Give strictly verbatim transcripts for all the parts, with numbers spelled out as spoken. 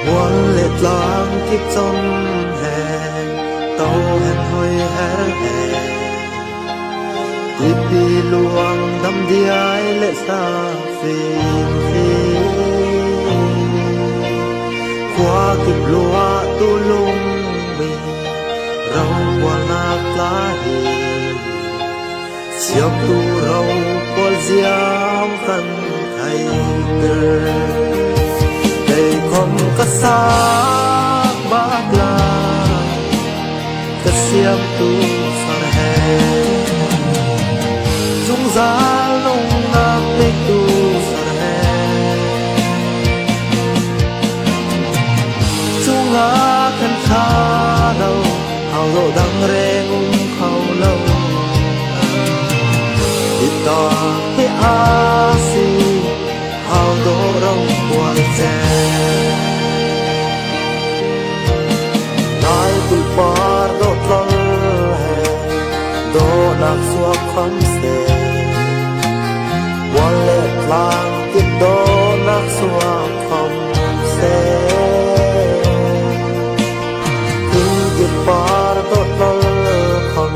Mual leh tlâng kip chawm he, to hen hâwi her he. Tlipi luang dam diai leh sa fîm fîm. Khua kip luahtu lung mi rokualnâk tla hi. Siamtu rokual ziam kan theihtir. Kei khawm ka sâng bâk lai, ka siamtu sawr he. Zungzâl lungnâk pêktu sawr he. Chungah khan ṭha lo, hau dawh dang rêng um kho lo. Hi tâk hi asi, hau dawh rokual che. Laikulh pâr dawh tlawl he, dawhnâk suak khawmsele. Mual leh tlâng kip dawhnâk suak khawmsele. Thingkip pâr dawh tlawl khawm,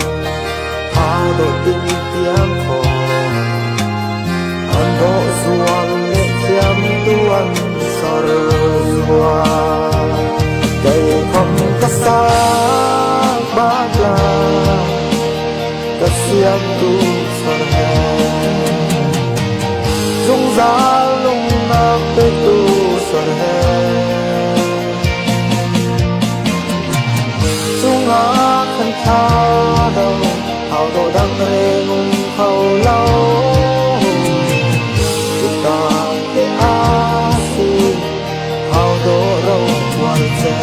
hau dawh ting tiang khawm. An dawh zual leh thiamtu an sawr zual. Kei khawm ka sâng bâk lai, ka siamtu sawr he. Zungzâl lungnâk pêktu sawr he. Chungah khan ṭha lo, hau dawh dang rêng um kho lo. Hi tâk hi asi, hau dawh rokual che.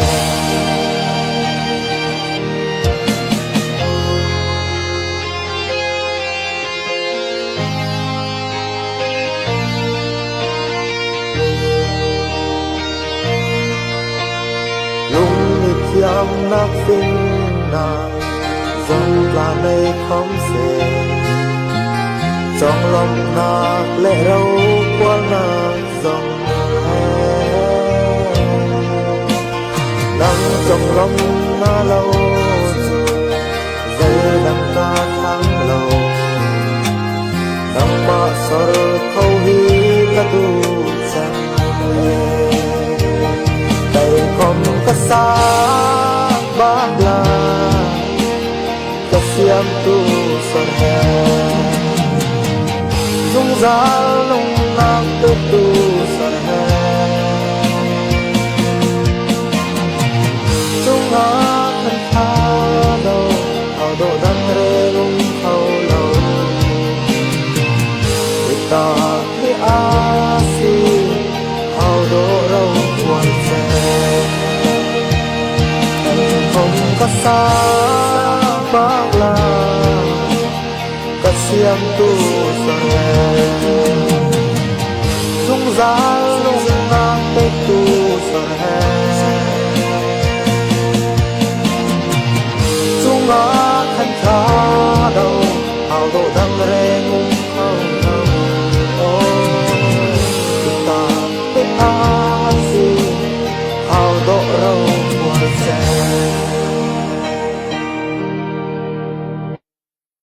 Lungni thiamnâk, finnâk zawng tla nei khawmsele. Chawnglâwmhnâk leh rokualnâk zawng he. Nang chawnglâwm na lo chu zeidang ka thang lo. Nangmah sawr kho hi ka duh chang e. Kei khawm ka sâng bâk lai, ka siamtu sawr he. Zungzâl lungnâk pêktu sawr he. Chungah khan ṭha lo, hau dawh dang rêng um kho lo. Hi tâk hi asi, hau dawh rokual che. Kei khawm ka sâng bâk lai, ka siamtu sawr he. Zungzâl lungnâk pêktu sawr